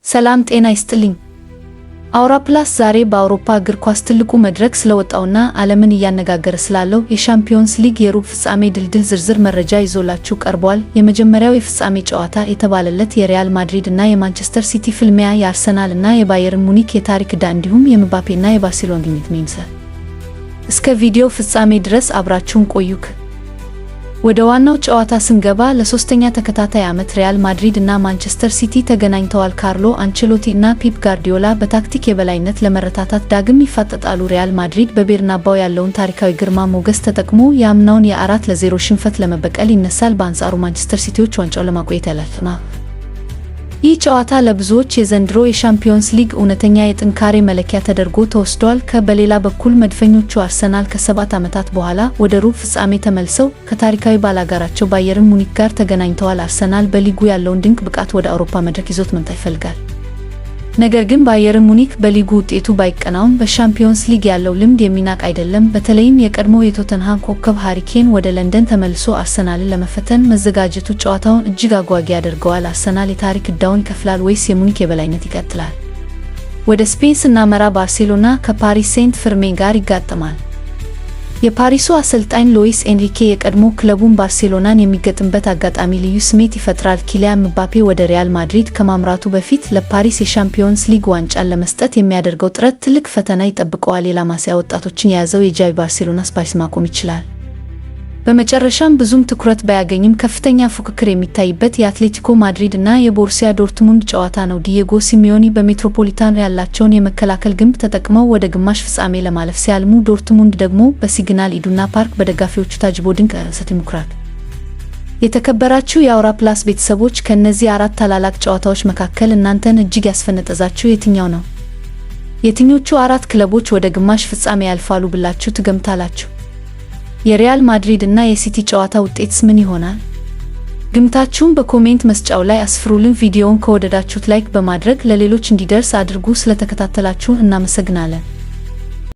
ሰላም ጤና ይስጥልኝ። አውራ ፕላስ ዛሬ በአውሮፓ እግር ኳስ ትልቁ መድረክ ስለወጣውና ዓለምን እያነጋገረ ስላለው የሻምፒዮንስ ሊግ የሩብ ፍጻሜ ድልድል ዝርዝር መረጃ ይዞላችሁ ቀርቧል። የመጀመሪያው የፍጻሜ ጨዋታ የተባለለት የሪያል ማድሪድ እና የማንቸስተር ሲቲ ፍልሚያ፣ የአርሰናል እና የባየርን ሙኒክ የታሪክ ዕዳ እንዲሁም የምባፔና የባርሴሎና ግኝት ሜንሰ። እስከ ቪዲዮ ፍጻሜ ድረስ አብራችሁን ቆዩክ። ወደ ዋናው ጨዋታ ስንገባ ለሶስተኛ ተከታታይ ዓመት ሪያል ማድሪድ እና ማንቸስተር ሲቲ ተገናኝተዋል። ካርሎ አንቸሎቲ እና ፔፕ ጋርዲዮላ በታክቲክ የበላይነት ለመረታታት ዳግም ይፋጠጣሉ። ሪያል ማድሪድ በቤርናባው ያለውን ታሪካዊ ግርማ ሞገስ ተጠቅሞ የአምናውን የ4-0 ሽንፈት ለመበቀል ይነሳል። በአንጻሩ ማንቸስተር ሲቲዎች ዋንጫውን ለማቆየት ያላቸው ይህ ጨዋታ ለብዙዎች የዘንድሮ የሻምፒዮንስ ሊግ እውነተኛ የጥንካሬ መለኪያ ተደርጎ ተወስዷል። በሌላ በኩል መድፈኞቹ አርሰናል ከ7 ዓመታት በኋላ ወደ ሩብ ፍጻሜ ተመልሰው ከታሪካዊ ባላጋራቸው ባየርን ሙኒክ ጋር ተገናኝተዋል። አርሰናል በሊጉ ያለውን ድንቅ ብቃት ወደ አውሮፓ መድረክ ይዞት መምጣት ይፈልጋል። ነገር ግን ባየርን ሙኒክ በሊጉ ውጤቱ ባይቀናውም በሻምፒዮንስ ሊግ ያለው ልምድ የሚናቅ አይደለም። በተለይም የቀድሞ የቶተንሃም ኮከብ ሃሪ ኬን ወደ ለንደን ተመልሶ አርሰናልን ለመፈተን መዘጋጀቱ ጨዋታውን እጅግ አጓጊ ያደርገዋል። አርሰናል የታሪክ ዕዳውን ይከፍላል ወይስ የሙኒክ የበላይነት ይቀጥላል? ወደ ስፔን ስናመራ ባርሴሎና ከፓሪስ ሴንት ዠርሜን ጋር ይጋጠማል። የፓሪሱ አሰልጣኝ ሉዊስ ኤንሪኬ የቀድሞ ክለቡን ባርሴሎናን የሚገጥምበት አጋጣሚ ልዩ ስሜት ይፈጥራል። ኪሊያን ምባፔ ወደ ሪያል ማድሪድ ከማምራቱ በፊት ለፓሪስ የሻምፒዮንስ ሊግ ዋንጫን ለመስጠት የሚያደርገው ጥረት ትልቅ ፈተና ይጠብቀዋል። የላማሲያ ወጣቶችን የያዘው የጃቪ ባርሴሎና ስፓይስ ማቆም ይችላል? በመጨረሻም ብዙም ትኩረት ባያገኝም ከፍተኛ ፉክክር የሚታይበት የአትሌቲኮ ማድሪድ እና የቦሩሲያ ዶርትሙንድ ጨዋታ ነው። ዲዬጎ ሲሚዮኒ በሜትሮፖሊታን ያላቸውን የመከላከል ግንብ ተጠቅመው ወደ ግማሽ ፍጻሜ ለማለፍ ሲያልሙ፣ ዶርትሙንድ ደግሞ በሲግናል ኢዱና ፓርክ በደጋፊዎቹ ታጅቦ ድንቅ ሰት ይሞክራል። የተከበራችሁ የአውራ ፕላስ ቤተሰቦች፣ ከእነዚህ አራት ታላላቅ ጨዋታዎች መካከል እናንተን እጅግ ያስፈነጠዛችሁ የትኛው ነው? የትኞቹ አራት ክለቦች ወደ ግማሽ ፍጻሜ ያልፋሉ ብላችሁ ትገምታላችሁ? የሪያል ማድሪድ እና የሲቲ ጨዋታ ውጤትስ ምን ይሆናል? ግምታችሁን በ comment መስጫው ላይ አስፍሩልን። ቪዲዮውን ከወደዳችሁት like በማድረግ ለሌሎች እንዲደርስ አድርጉ። ስለተከታተላችሁን እናመሰግናለን።